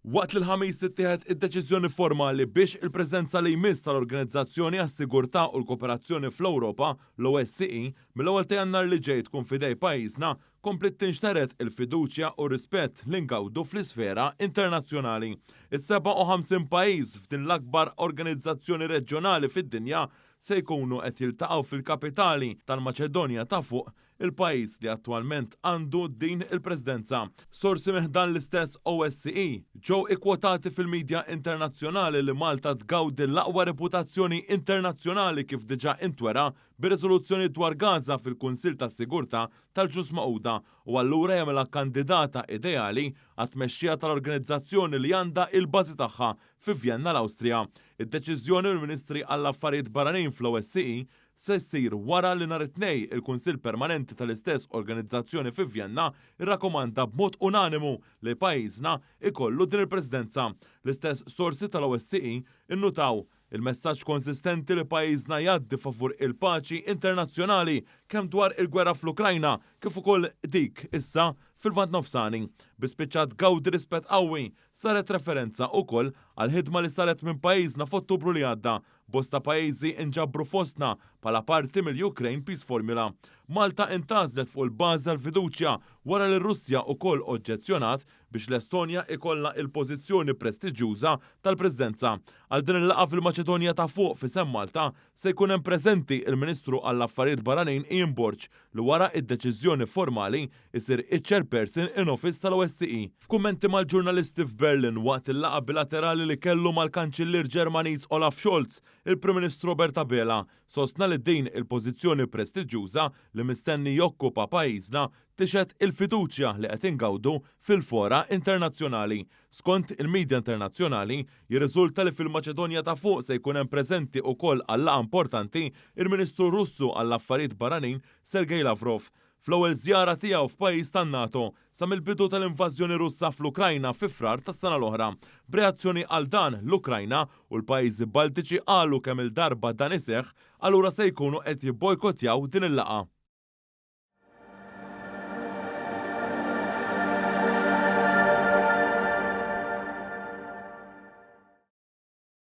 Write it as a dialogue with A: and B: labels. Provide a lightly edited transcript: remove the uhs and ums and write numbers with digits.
A: Waqt li l-Ħamis tittieħed id-deċiżjoni formali biex il-preżenza li jmiss tal-Organizzazzjoni għas-Sigurtà u l-Kooperazzjoni fl-Ewropa, l-OSCE, mill-ewwel ta' Jannar li ġej tkun f'idej pajjiżna, kompliet tinxtered il-fiduċja u r-rispett li ngawdu fl-isfera internazzjonali. Is-57 pajjiż f'din l-akbar organizzazzjoni reġjonali fid-dinja se jkunu qed jiltaqgħu fil-kapitali tal-Maċedonja ta' Fuq, il-pajjiż li attwalment għandu din il-Presidenza. Sorsi minn ħdan l-istess OSCE ġew ikkwotati fil-midja internazzjonali li Malta tgawdi l-aqwa reputazzjoni internazzjonali kif diġà intwera bir-riżoluzzjoni dwar Gaza fil-Kunsill tas-Sigurtà tal-Ġnus Magħquda u allura jagħmilha kandidata ideali għat-tmexxija tal-organizzazzjoni li għandha il-bażi tagħha fi Vjenna l-Awstrija. Id-deċiżjoni mill-Ministri għall-Affarijiet Barranin fl-OSCE se ssir wara li nhar it-Tnejn il-Kunsill Permanenti tal-istess organizzazzjoni fi Vjenna rrakkomanda b'mod unanimu li pajjiżna jkollu din il-Presidenza. L-istess sorsi tal-OSCE nnutaw il-messaġġ konsistenti li pajjiżna jgħaddi favur il-paċi internazzjonali kemm dwar il-gwerra fl-Ukrajna kif ukoll dik issa fil-Lvant Nofsani. Bi spiċċat tgawdi rispett qawwi, saret referenza ukoll għall-ħidma li saret minn pajjiżna f'Ottubru li għadda. Bosta pajjiżi nġabru fostna bħala parti mill-Ukraine Peace Formula. Malta intgħażlet fuq il-bażi tal-fiduċja wara li r-Russja ukoll oġġezzjonat biex l-Estonja ikollha il-pożizzjoni prestiġjuża tal-Presidenza. Għal din il-laqgħa fil-Maċedonja ta' Fuq f'isem Malta se jkun hemm preżenti il-Ministru għall-Affarijiet Barranin Ian Borg li wara id-deċiżjoni formali jsir iċ-Chairperson in Office tal-OSCE. F'kummenti mal-ġurnalisti f'Berlin waqt il-laqgħa bilaterali li kellu mal-Kanċillier Ġermaniż Olaf Scholz, il-Prim Ministru Robert Abela sostna li din il-pożizzjoni prestiġjuża li mistenni jokkupa pajjiżna tixhed il-fiduċja li qed ingawdu fil-fora internazzjonali. Skont il-midja internazzjonali, jirriżulta li fil-Maċedonja ta' Fuq se jkun hemm preżenti ukoll għal-laqgħa importanti il-Ministru Russu għall-Affarijiet Barranin Sergei Lavrov fl-ewwel żjara tiegħu f'pajjiż tan-NATO sa mill-bidu tal-invażjoni Russa fl-Ukrajna fi Frar tas-sena l-oħra. B'reazzjoni għal dan, l-Ukrajna u l-pajjiżi Baltiċi qalu kemm-il darba dan iseħħ, allura se jkunu qed jibbojkottjaw din il-laqgħa.